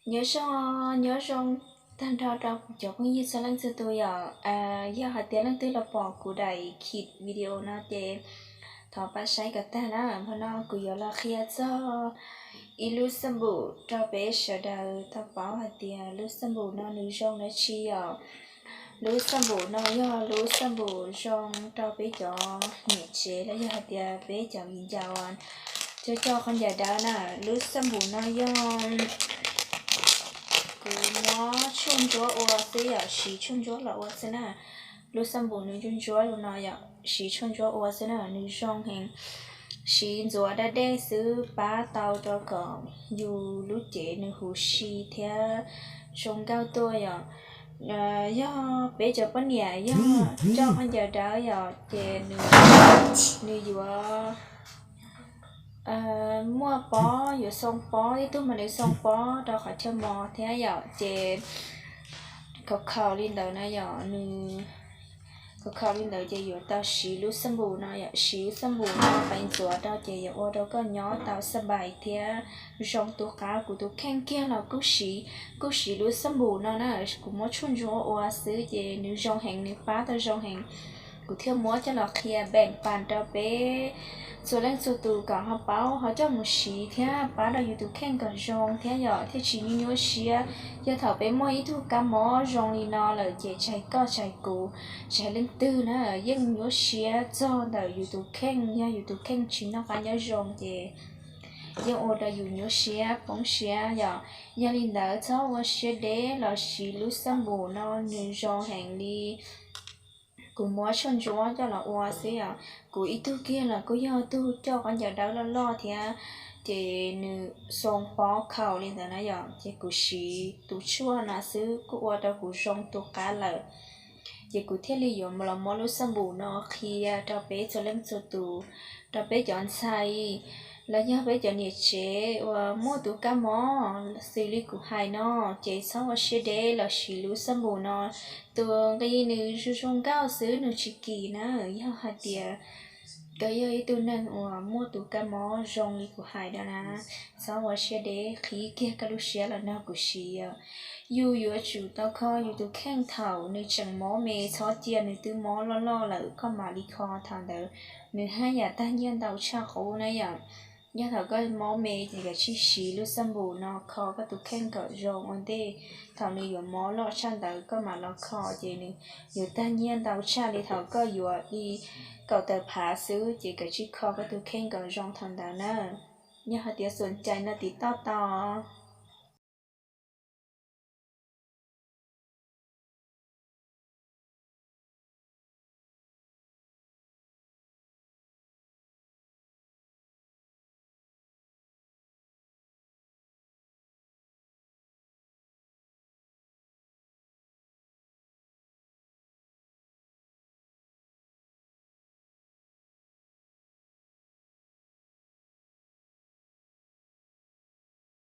Nyob zoo, nyob zoo tag nrho rau kuv cov phooj ywg txhua leej txhua tus yom. Yog hais tias leej twg los pom kuv daim khiv video no ces thov pab saib kom tag na. Hmo no kuv yuav los qhia txog ib lub xab npum rau peb sawv daws tau paub hais tias lub xab npum no nws zoo dab tsi yom. Lub xab npum no yog lub xab npum zoo rau peb cov niam tsev los yog hais tias peb cov viv ncaus coj coj qhov ncaws dawb na. Lub xab npum no yog kuv muab tshuaj ntsuab ua xwb yom, siv tshuaj ntsuab los ua xwb na. Lub xab npum nws ntsuab ntsuab li no yom, siv tshuaj ntsuab ua xwb na, nws zoo heev. Siv ntxuav dab dej xwb pab tau rau kom yus lub cev nws huv si thiab zoo nkauj tuaj yom. Yog peb cov poj niam yog coj qhov ncaws dawb yom ces nws yuav muaj pob, yuav xoo pob, ib tug mas nws xoo pob rau qhov chaw mos thiab yom, ces khaus khaus li ntawd na yom, nws khaus khaus li ntawd ces yuav tau siv lub xab npum no yom, siv lub xab npum no pais ntxuav rau ces yuav ua rau koj nyob tau xab npais thiab zoo tu qab. Kuv tus kheej kiag los kuj siv, kuj siv lub xab npum no na, kuv muab tshuaj ntsuab ua xwb ces nws zoo heev, nws pab tau zoo heev. Kuv thiaj muab coj los qhia npeem pas rau peb txhua leej txhua tus kom ho paub ho coj mus siv thiab pab rau yus tus kheej kom zoo thiab yom, thiaj tsis nyuaj nyuaj siab. Yog thaum peb muaj ib tug kab mob zoo li no lawm ces tsis hais koj tsis hais kuv tsis hais leej twg na, yeej nyuaj siab txog ntawm yus tus kheej. Yog yus tus kheej tsis noj qab nyob zoo ces yeej ua rau yus nyuaj siab poob siab yom. Yog li ntawd txhob ua siab deb los siv lub xab npum no, nws zoo heev li. Kuv muab tshuaj ntsuab coj los ua xwb yom. Kuv ib tug kiag los kuj yog tug coj qhov ncaws dawb loj loj thiab, ces nws xoo pob khaus li ntawd na yom, ces kuv siv tus tshuaj no xwb kuj ua rau kuv zoo tu qab lawm. Ces kuv thiaj li yuav los muab lub xab npum no qhia rau peb txhua leej txhua tus, rau peb cov ntxhais los yog peb cov niam tsev uas muaj tus kab mob xws li kuv hais no, ces txhob ua siab deb los siv lub xab npum no. Tus nqi nws zoo zoo nkauj xwb, nws tsis kim na. Yog hais tias koj yog ib tug neeg uas muaj tus kab mob zoo li kuv hais no na, txhob ua siab deb, qhib kiag koj lub siab los nrog kuv siv. Yus yuav tsum tau kho yus tus kheej thaum nws tseem mob me, txhob cia nws twb mob loj loj lawm koj mam li kho thaum ntawd, nws haj yam tag nyiaj ntau tshaj qub na yom. Yog thaum koj mob me ces kav tsij siv lub xab npum no kho koj tus kheej kom zoo ua ntej, thaum nws yuav mob loj tshaj ntawd koj mam los kho ces nws yuav tag nyiaj ntau tshaj li thaum koj yuav li kaum tawm phav xwb. Ces kav tsij kho koj tus kheej kom zoo thaum ntawd na. Yog hais tias xom cai no tiv toj tau.